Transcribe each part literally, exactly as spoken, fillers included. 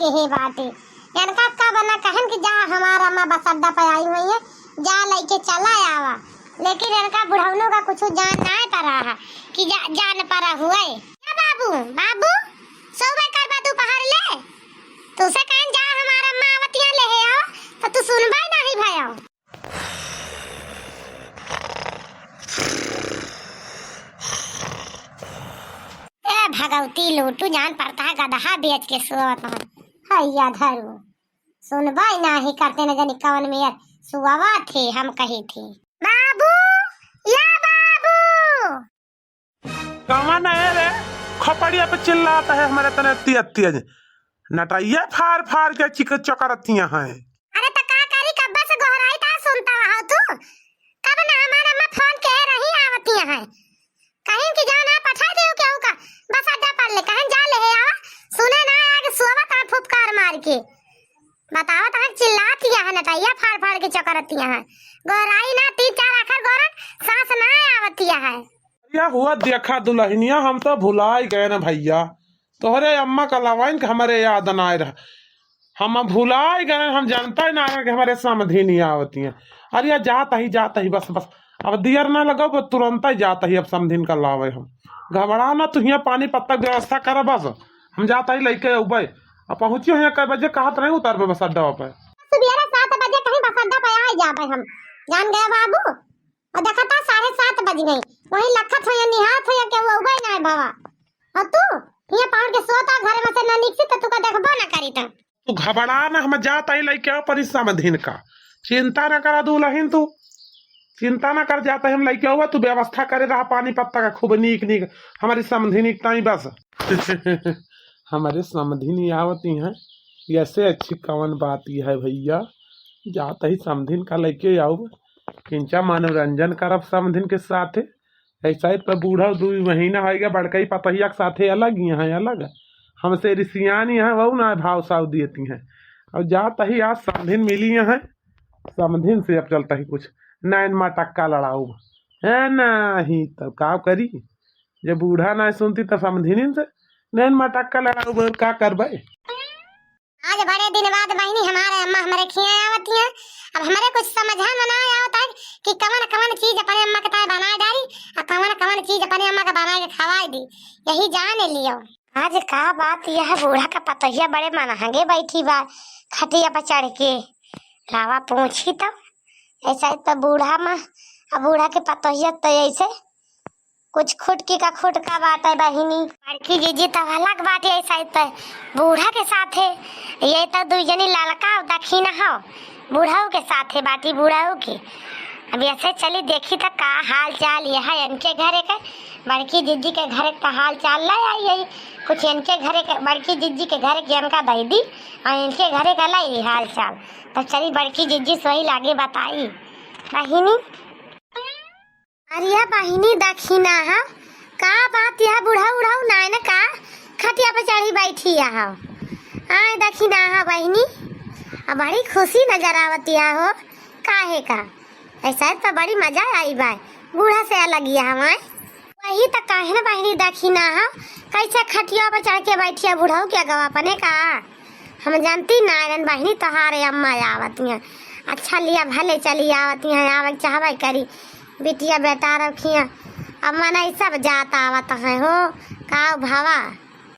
यही बाटे। इनका कब ना कहन कि जा हमार अम्मा बस अड्डा पे आई हुई है, जा लइके चला आवा। लेकिन इनका बुढ़ौनो का कुछ जान नाय परा है कि जा, जान परा हुए। ए बाबू, बाबू, सोबे करबा दोपहर ले? तुसे कहन जा हमार अम्मा आवतिया लेहे आवा, तो तू सुनबा ही नाही भया। ए भगवती लोटू जान पड़ता है गदहा बेच के सोवत है। हैया धरू। सुनबा ही नाही करते न जानी कवन मेर सुआवा थे हम कही थे। बाबू, या बाबू। कवन है रे? खपड़िया पे चिल्लाता है हमारे तने तेज तेज। नटैया फार फार के चिक चकरतिया हैं। अरे त का करी, कब्बे से गोहराई ता सुनता रहा तू। कब ना हमार अम्मा फोन के रही आवतिया हैं। कहीं कि जाना पठा दियो केहू का, बस अड्डा पर ले, कहन जा लेहे आवा। सुने ना आगे सोवत है फुफकार मार के। बतावत है चिल्लातिया है नटैया फार फार के चकरतिया है। गोहराई ना तीन चार आखर गोरन, सांस ना आवतिया है। या हुआ देखा दुलहिनिया, हम तो भुलाई गए ना भइया, तोहरे अम्मा का लवाइन के हमरे याद ना आए रहा। हम भुलाई गए, हम जानता ही ना रहा कि हमरे समधी नहीं आवतिया। अरे या जात ही, जात ही, बस, बस, अब दियर ना लगाओ, बस तुरंत ही जात ही, अब समधिन का लावे हम। घबरा ना, तू हियाँ पानी पत्ता के व्यवस्था कर बस, हम जात ही लइके अउबे। अब पहुँचियो हियाँ कै बजे कहत रहे उतरबे बस अड्डा पे। सुबेरे सात बजे कहीं बस अड्डा पे आ जाबे हम, जान गए बाबू। और देखा था साढ़े सात बज गई, वहीं लखत हो या निहात हो या केहू अउबे ना भवा। और तू हियाँ पहुँच के सोता घर में से ना निकसी तो तू का देखबो ना करी था। तू घबरा ना, हम जात ही लइके आओ परी समधिन का, चिंता ना करा दुलहिन तू, चिंता ना कर, जात ही हम लइके आवा, तू व्यवस्था करे रहा पानी पत्ता का खूब नीक नीक, हमारी समधिन एक ताई बस। हमारे समधिन आवती हैं, ऐसे अच्छी कवन बात है भइया, जात ही समधिन का लइके आउब, किंचा मनोरंजन करब समधिन के साथे। ऐसा ही तो बूढ़ा दू महीना होइगा, बड़कई पतहिया के साथे अलग ही हैं, अलग। हमसे रिसियानी हैं, वहू ना भाव साव देती हैं। और जात ही आज समधिन मिली हैं, समधिन से अब चलता ही कुछ नैन मटक्का लड़ाउब। है नाही तो का करी, जब बूढ़ा ना सुनती तो समधिन से नैन मटक्का लड़ाउब, और का करबे। आज बड़े दिन बाद बहिनी हमारे अम्मा हमरे खिया आवती हैं। अब हमरे कुछ समझा में ना आवत है कि कवन कवन चीज अपने अम्मा के ताए बनाए डारी, आ कवन कवन चीज अपने अम्मा के बनाए के खवाए दी, यही जाने लियो। आज का बात यह बूढ़ा का पतोहिया बड़े मनहंगे बैठी बा खटिया पर चढ़ के। लावा पूछी तो, ऐसा तो बूढ़ा मा, अब बूढ़ा के पतोहिया तो ऐसे कुछ खुटकी का खुटका बाटे बहिनी। बड़की जीजी तब अलग बाटे, ऐसा तो बूढ़ा के साथे, ये तो दुई जनी ललका और दखिना हो, बूढ़ऊ के साथे बाटी बूढ़ऊ के। अब ऐसे चली देखी तो का हाल चाल यह है इनके घरे के। बड़की जीजी के घरे का हाल चाल ले आई है, कुछ इनके घरे के, बड़की जीजी के घरे के इनका दे दी और इनके घरे का लाई हाल चाल। तब चली बड़की जीजी सोई लागे बताई। बहिनी, अरे या बहिनी दखिना हा, का बात यह बुढ़ऊ उढ़ऊ नाय न का खटिया पे चढ़ी बैठी यह? आए दखिना हा बहिनी, आ बड़ी खुशी नजर आवत यह हो, काहे का? ऐसा तो बड़ी मजा आई बा, बूढ़ा से अलग यह हमारे। वही तो कहे न बहिनी दखिना हा, कैसे खटिया पे चढ़ के बैठी है बुढ़ऊ के अगवा अपने का? हम जानती ना रहन बहिनी तोहारे अम्मा आवत हैं। अच्छा लिया भले चली आवत हैं, आवे चाहबे करी। बिटिया बेटा रखिया, अब मनई सब जात आवत हैं हो, का भवा?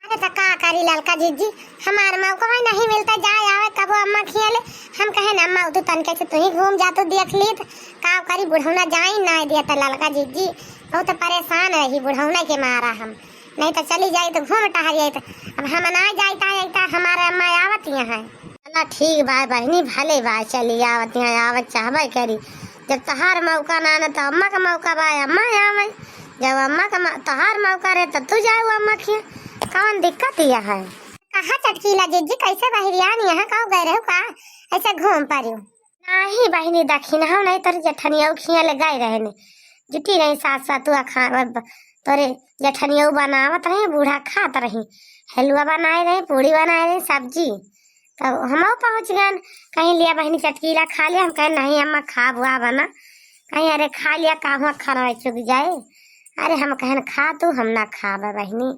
अरे त का करी ललका जीजी, हमार मौका नहीं मिलता जाए आवे कबो अम्मा खिया ले। हम कहे न अम्मा तू तनके से तू ही घूम जा, तू देख लीत, का करी बुढ़ौना जाई ना दिया त ललका जीजी, बहुत परेशान रही बुढ़ौना के मारा हम। नहीं तो चली जाई तो घूम टहर जाई तो। अब हम ना जाई ता, एक ता हमारे अम्मा आवत यहाँ है। चला ठीक बा बहिनी, भले बा, चली आवत यहाँ, आवत चाहबे करी। जब तहार मौका ना, ना तो अम्मा का मौका बा, अम्मा आवे। जब अम्मा का म-, तहार मौका रहे तो तू जाए अम्मा खिया, कौन दिक्कत यह है? कहाँ चटकीला जीजी, कैसे बहिरियान यहाँ का गए रहो का, ऐसे घूम परियो? नाही बहिनी, दखिनहू नहीं, तोरे जेठनिया खिया ले गए रहने। जुटी नहीं सास सतुआ खा, अब तोरे जेठनिया बनावत रही, बूढ़ा खात रही, हलवा बनाए रही, पूड़ी बनाए रही, सब्जी। तब हमहू पहुँच गए, कहीं लिया बहिनी चटकीला खा लिया। हम कहे, "नहीं अम्मा, खा बुआ बना।" कहीं, "अरे खा लिया, का हुआ, खाना चुक जाए।" अरे हम कहन, "खा तू, हम ना खाबे बहिनी।"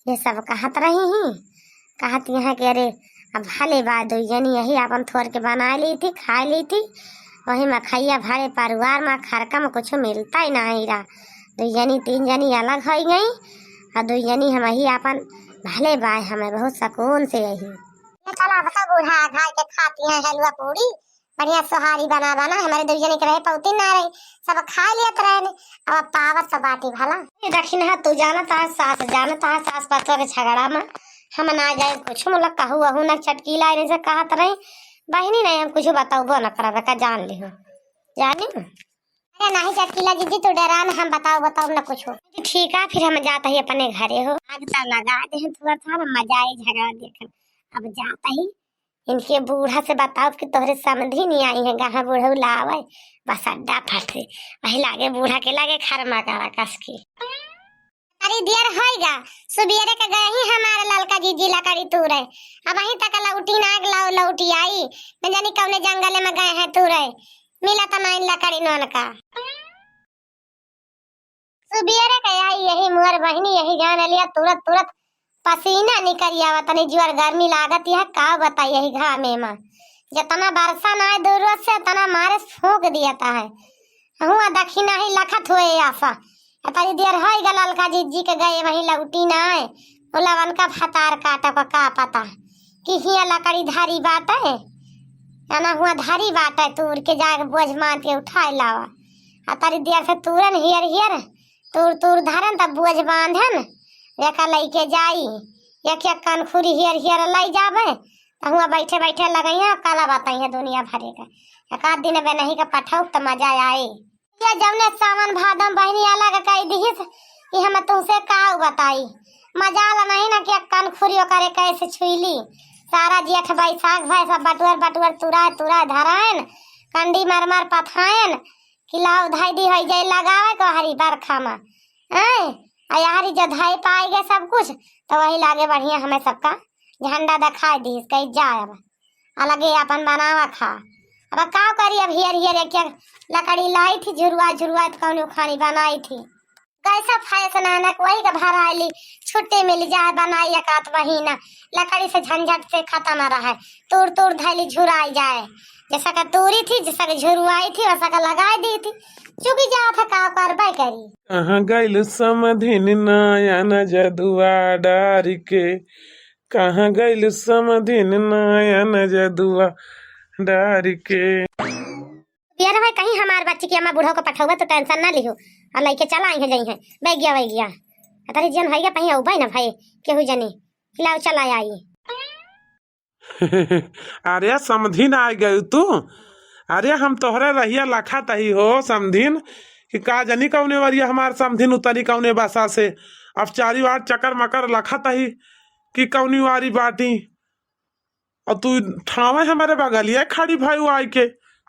ये सब कहत रही ही, कहत यहाँ कि अरे अब भले बा, दुइ जनी यही आपन थोर के बनाइ ली थी, खाइ ली थी। वही मखइया भरे परिवार मा खरका मा कुछ मिलता ही नाहीं रहा। दुइ जनी तीन जनी अलग होइ गई, अउर दुइ जनी हमही आपन भले बा, हमें बहुत सकून से यही। ये चला, अब सब बूढ़ा घाय के खाती हैं हलवा पूड़ी, बढ़िया सोहारी बना बना, हमरे दुइ जने के रहे पौती ना रही, सब खाइ लेत रहे ने, अब पावत सब बाटी भला। ये दखिनहा तू जानत है, सास जानत है, सास पतोह के झगड़ा मा हम ना जाए कुछ, मुला कहू अहू ना चटकीला, इनसे कहत रही, बहिनी नहीं हम कुछ बताउबो न करब, का जान लिहो, जानी। अरे नहीं चटकीला जीजी, तू डरा ना, हम बताउ, बताउ न कुछ। ठीक है, फिर हम जात ही अपने घरे हो। आग तो लगा दे हैं, थोड़ा सा ना मजा आए झगड़ा देखन। अब जात ही इनके बूढ़ा से बताउब कि तोहरे समधी नहीं आई है, गाँव बुढ़ऊ लावे, बस अड्डा फट से। वही लागे बूढ़ा के लागे खरमा करा कस की। अरे देर होइगा, सुबेरे के गए ही हमारे ललका जीजी लकड़ी तूरे, अबहीं तक लौटी ना, लौ-, लौटी आई, न जानी कौने जंगले मा गए हैं तूरे, मिला तो नहीं लकड़ी नोन का। सुबेरे के आई यही मोर बहिनी, यही जान लिया, तुरत तुरत पसीना निकल आवा, तनी जुआर गर्मी लागत यह, का बताई यही घामे मा। जितना बरसा ना आए दो रोज से, उतना मारे फूंक दिया ता है। हुआ दखिनहा ही लखत हुए आसा। अतरी देर होइगा ललका जीजी के गए, वहीं लौटी ना आए। उलवन का भतार काटा को का पता कि हिया लकड़ी धारी बाटे, या ना हुआ धारी बाटे, तूर के जाके बोझ मान के उठाए लावा। अतरी देर से तूरन हियर हियर, तूर तूर धरन तब बोझ बांधन, लेकर लइके जाई। एक एक कनखुरी हियर हियर लइ जाबे, त हुआ बैठे बैठे लगइया, काला बताइया दुनिया भरे का। एक आध दिन बे नहीं का पठाऊ त मजा आई। ये जौने सावन भादम बहिनी अलग कई दिहिस, कि हम तुमसे का बताई। मजाल नहीं ना कि एक कनखुरी ओकरे कैसे छुईली। सारा जेठ बैसाख भए सब बटुअर बटुअर तुराए तुराए धराएन, कंडी मर मर पथाएन, कि लाव धई दी होई जाए लगावे को हरी बरखा मा। हैं? आ यारी जो धई पाई गए सब कुछ, तो वही लागे बढ़िया हमें सबका झंडा दिखाई दी, कही जाए अब। अलगे अपन बनावा खा। अब का करी, अब हियर हियर एक एक लकड़ी लाई थी, झुरवा झुरवा तो कौन उखानी बनाई थी। कैसा फैशन है ना, कोई का भराई ली, छुट्टी मिल जाए, बनाई एक आध महीना, लकड़ी से झंझट से खत्म रहे, तूर तूर धैली झुराई जाए, जैसा का तूरी थी, जैसा का झुरवाई थी, वैसा का लगाई दी थी, चुकी जात है का करबे करी। कहाँ गइल समधिन नयन जदुआ डारि के, कहाँ गइल समधिन नयन जदुआ डारि के। यार भाई, कहीं हमार बच्ची के अम्मा बूढ़ो को पठौबा तो tension ना लिहो, और लइके चला आई है, जाई है, बैगिया वैगिया। अतरे जन होइगा, कहीं अउबे ना भाई, केहू जनी, लाओ चला आई। अरे समधिन, आ गयू तू? अरे हम तोहरे रहिया लखत ही हो समधिन, कि का जनी कौने वरिया हमार समधिन उतरी कौने बसा से। अब चारी वार चकर मकर लखत ही कि कौनी वारी बाटी, और तू ठावे हमारे बगलिया खड़ी भयू आइके,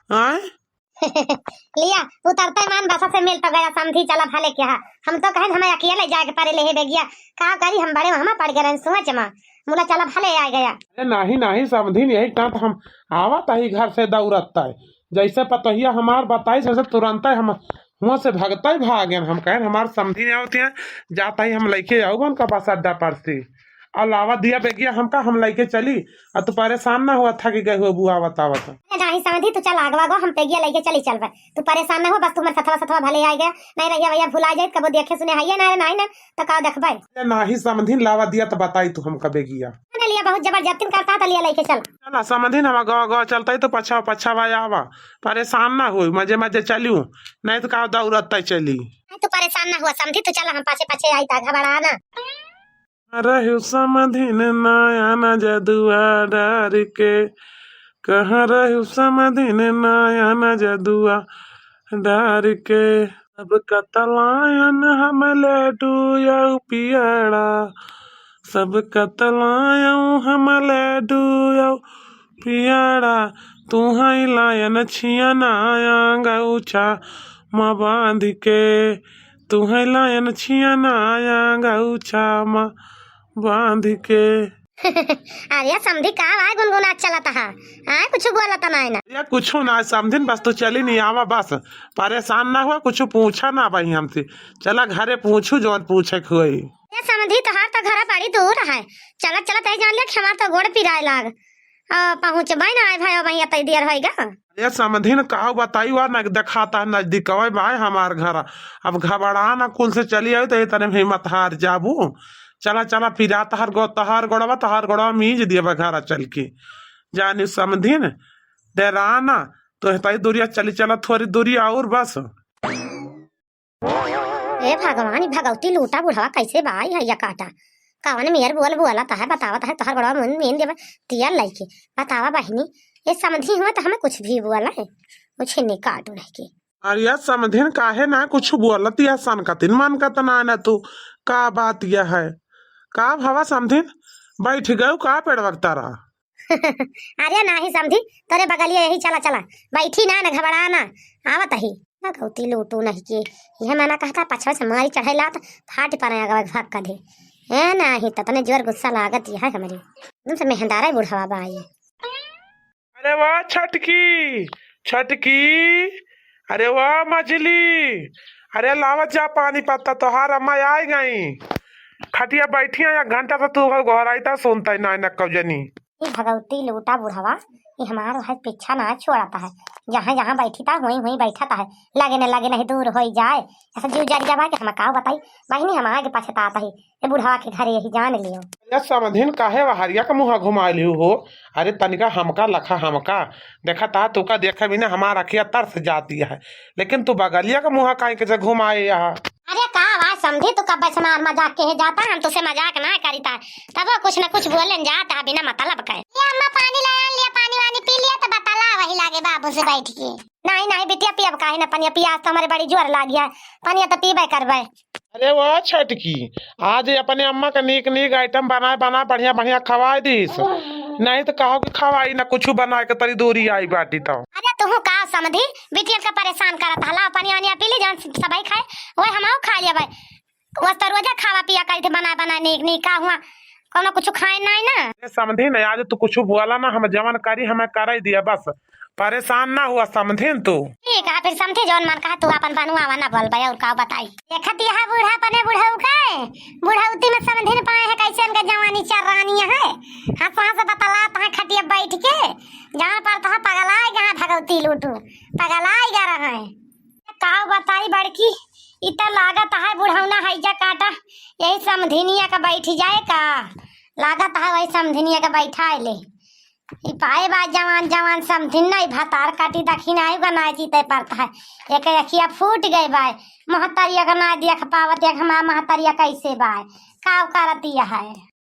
आय? लिया, उतरते मान बसा से मिल तो गया, समधी चला भले क्या है। हम तो कहेन हमें अकेले जाए के परे ले हे बेगिया, का करी हम बड़े वहाँ पड़ गए रहन सोच मा, मुला चला भले आ गया। अरे नाही, नाही समधिन, यही टात हम आवत ही घर से दौड़त है, जैसे पतोहिया हमार बताई, जैसे तुरंत हम हुआ से भगते भागेन। हम कहेन हमार समधिन आवत है, जात ही हम लइके आउब उनका बस अड्डा पर से। अलावा दिया बेगिया हमका, हम लइके चली, आ तू परेशान ना हुआ था कि गए हुए बुआ बतावत। अरे नाही समधी, तू चल आगवा गो, हम बेगिया लइके चली चलबे। तू परेशान ना हो, बस तू हमर सथवा सथवा भले आइ गया, नहीं रहिया भैया भुला जाइत, कबो देखे सुने हइये ना रे, नाही ना, तो का देखबे? अरे नाही समधिन, लावा दिया तो बताई तू हमका बेगिया। अरे लिया बहुत जबरदस्ती करता, तो लिया लइके चल। चला समधिन, हम गवा गवा चलता ही तो पछवा पछवा आवा, परेशान ना हो, मजे मजे चलियो, नहीं तो का दौड़त चली। तू परेशान ना हुआ समधी, तू चला, हम पाछे पाछे आई, ता घबरा ना। रहु समधिन नयन जदुआ डारि के, कहाँ रहु समधिन नयन जदुआ डारि के। सब कतलायन हम लड्डू यौ पियड़ा, सब कतलायौ हम लड्डू यौ पियड़ा, तुहै लायन छियना आंगौछा म बांधि के, तुहै लायन छियना आंगौछा म बांधि के। अरे समधी का आय गुनगुनात चलत हा? आय कुछ बोलत नाय ना। अरे कुछ ना समधिन, बस तू चली नहीं आवा, बस परेशान ना हुआ, कुछ पूछा ना भाई हमसे। चला घरे पूछू जौन पूछे के होई। ए समधी तोहार तो घर बड़ी दूर है, चलत चलत यही जान लिया कि हमार तो गोड़ पिराए लाग। आ, पहुँचबै ना आए भाई, अबहीं अतई देर होइगा। अरे समधिन, काउ बताई, वा न देखात है नजदीकवै बाय हमार घर। अब घबड़ा ना, कुल से चली आई तो ये तने हिम्मत हार जाबू। चला, चला, फिरा तहार गो-, तहार गोड़वा, तहार गोड़वा मीज दिया बा घर चल के। जानी समधिन, डेरा ना, तो हेतई दूरिया चली चला, थोड़ी दूरी और बस। ए भगवान, ई भगौती लूटा बुढ़वा कैसे बा, ई हैया काटा। कवन मेर बोल बोलत है, बतावत है, तोहर गोड़वा मुन मीन देबे, तियर लइके। बतावा बहिनी, ये समधी हुआ तो हमें कुछ भी बोला है, कुछ नहीं काटू नहीं के। अरे यार समधिन, काहे ना कुछ बोलत या सनकतिन मनकत ना न तू, का बात यह है? का भवा समधिन, बैठ गयो का पेड़वा के तरा? अरे नाही समधी, तोरे बगलिया यही, चला चला, बैठी ना, न घबरा ना, आवत ही। भगौती लूटू नहीं के, यह मना कहता पछवा से मारी चढ़ाई लात, फाट पर आगवा भक्का दे। ए नाही, ततने जोर गुस्सा लागत यह हमरे, तुमसे मेहंदारा बुढ़वा बाई। अरे वाह छटकी, छटकी, अरे वाह मझली, अरे लावत जा पानी पत्ता, तोहार अम्मा आइ गई। खटिया बैठिया, एक घंटा से तू गोहराइता सुनता ही ना, न कब जनी। ई भगौती लूटा बुढ़वा, ई हमार वह पीछा ना छोड़ता है। जहाँ जहाँ बैठी था, वहीं वहीं बैठा था है। लगे न लगे नहीं दूर होई जाए। ऐसा जीव जर जाबा कि हम काव बताई। बहिनी, हम आगे पछतात ही। ए बुढ़वा के घरे यही जान लियो। अरे समधिन, काहे वहरिया का मुँह घुमा लियो हो? अरे तनिका हमका लखा हमका। देखा ता तू का देखे बिना हमार अखिया तरस जाती है। लेकिन तू बगलिया का मुँह काहे के से घुमाए यहाँ? अरे का आवाज समधी, तू कब्बे से मार मजाक के है जाता, हम तुसे मजाक ना करीता। तब वो कुछ न कुछ बोलन जाता है बिना मतलब के। ये अम्मा पानी ले आन लिया, पानी वानी पी लिया तो बतला वही लागे बाबू से बैठ के। नहीं, नहीं बिटिया, पियब काहे ना पनिया, पियास तो हमारे बड़ी जोर लागी है, पनिया तो पीबे करबे। अरे वो छटकी, आज ये अपने अम्मा का नीक नीक आइटम बनाए, बना बढ़िया बढ़िया खवाए दीस, नहीं तो कहो कि खवाई ना कुछ बनाए के तरी दूरी आई बाटी तो। अरे तुहू का समधी, बिटिया का परेशान करत हला, पनिया वनिया पी ली, जौन सबई खाए, वही हमहू खा लेबे। वस तो रोजा खावा पिया करी थे, बनाए बनाए नीक नीक, का हुआ, कौनो कुछ खाए नहीं ना। ए, समधी नहीं, आज तू कुछ बोला ना, हम जवन करी हमें कराई दिया बस, परेशान ना हुआ समधिन तू। ठीक है, फिर समधी जौन मन कहा तू अपन बनवावा ना बोल भाई, और का बताई। देखत यह बूढ़ा अपने बुढ़ऊ के, बुढ़ौती में समधिन पाए है, कैसे इनका जवानी चर्रानी है। हंस हंस बतलात है खटिया बैठ के, जहाँ पर तहाँ पगलाए गए भगौती लूटू, पगलाए गा रहे। का बताई बड़की, इ त लागत है बुढ़ौना हैजा काटा, यही समधिनिया का बैठ जाए का, लागत है वही समधिनिया का बैठा ले। इ पाए बा जवान जवान समधिन नहीं, भतार काटी दखिन आए का ना जीते पड़ता है। एक अखिया फूट गए बा, महतरिया का ना देख पावत, एक हमार महतरिया कैसे बा, का करती है।